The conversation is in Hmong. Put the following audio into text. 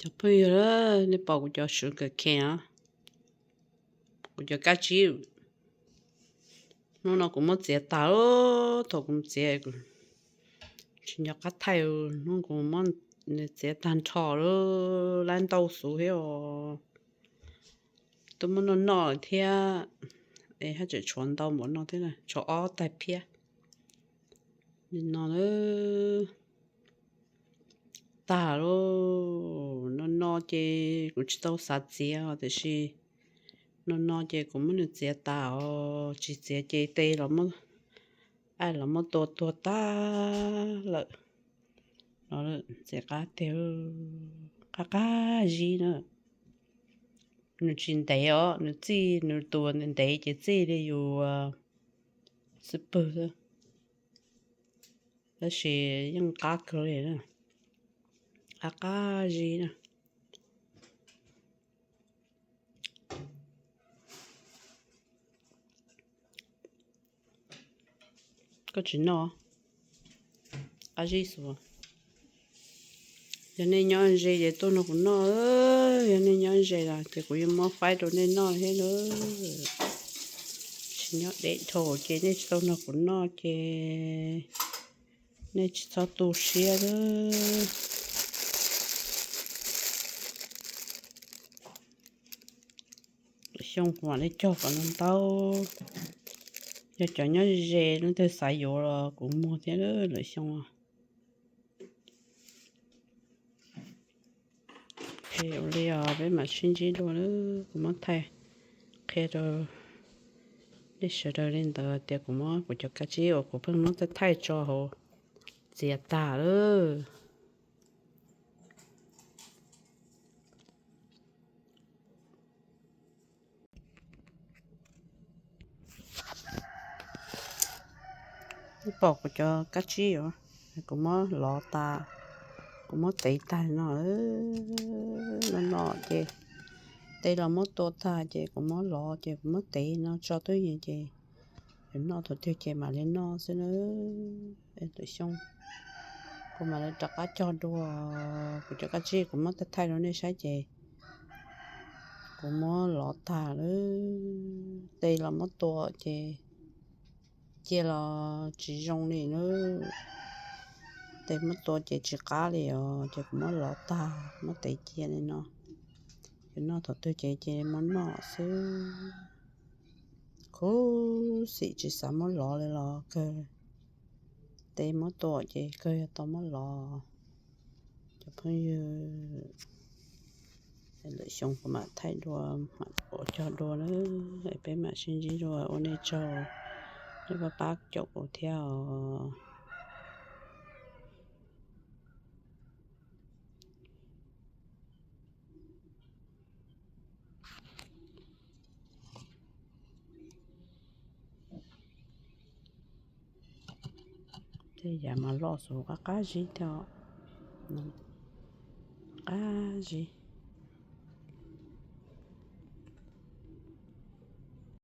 Cov phooj ywg, nej pom kuv cov sugar cane os, kuv cov kab tsib, hnub no kuv muab txiav tas lawm. Thaum kuv txiav tsis nco qab thaij, hnub kuv muab nws txiav tag nrho lawm, lab ntau xwb thiab os. Twb muab noj noj lawm thiab, es haj tseem tshuav ntau npaum no thiab, tshuav ob tais phiab li no lawm. Tag lawm, no no ces kuv tsis tau xav txiav os, tiam sis no no ces kuv muab nws txiav tas os, tsis txiav ces tes los muab, ai los muab tua tuag tag lawm. No txiav qab tiag, qab qab zib na. Nws tsis ntev os, nws txij nws tus ntev ces txij li yus xub pwg, tab sis yeej qab kawg li, qab qab zib na. Koj tsis noj, qab zib xwb. Yog nej nyob ze ces tuaj nrog kuv noj, yog nej nyob ze los ces kuv yuav muab faib rau nej noj thiab nawb. Tsis nyob deb dhau ces nej tsis tau nrog kuv noj ces nej tsis txhob tu siab lawm. Lwm xyoo kuv mam li cog kom ntau ntau. Yog cov nyob ze leej twg xav yuav los kuv muag thiab lwm xyoo. Ua li os, peb mam sib ntsib dua nawb. Kuv muab thaij qhia rau nej sawv daws li ntawd tias kuv muab kuv cov kab tsib uas kuv pheej muab thaij tso hauv txiav tag lawm. Nej pom kuv cov kab tsib os, kuv muab lov tag, kuv muab tev tag no, no no ces tes los muab tua tag ces kuv muab lov ces kuv muab tev no tso twj ywm ces yuav noj thaum twg ces mam li noj xwb na. Lwm xyoo kuv mam li rov qab cog dua. Kuv cov kab tsib kuv muab thaij thaij rau nej saib ces kuv muab lov tag lawm, tes los muab tua ces cia los tsis zoo li nawb. Tes muab tua ces tsis qab li os, ces kuv muab lov tag muab tev cia li no. Yuav noj thaum twg ces cia li muab noj xwb. Khuv xim tsis xav muab lov li los kawg. Tes muab tua ces kawg yuav tau muab lov. Cov phooj ywg, lwm xyoo kuv mam thaij dua, mam ua cog dua na. Peb mam sib ntsib dua, ua nej tsaug, nej pab pab caum kuv thiab os. Tej yam mas loj xwb, qab qab zib thiab, qab zib.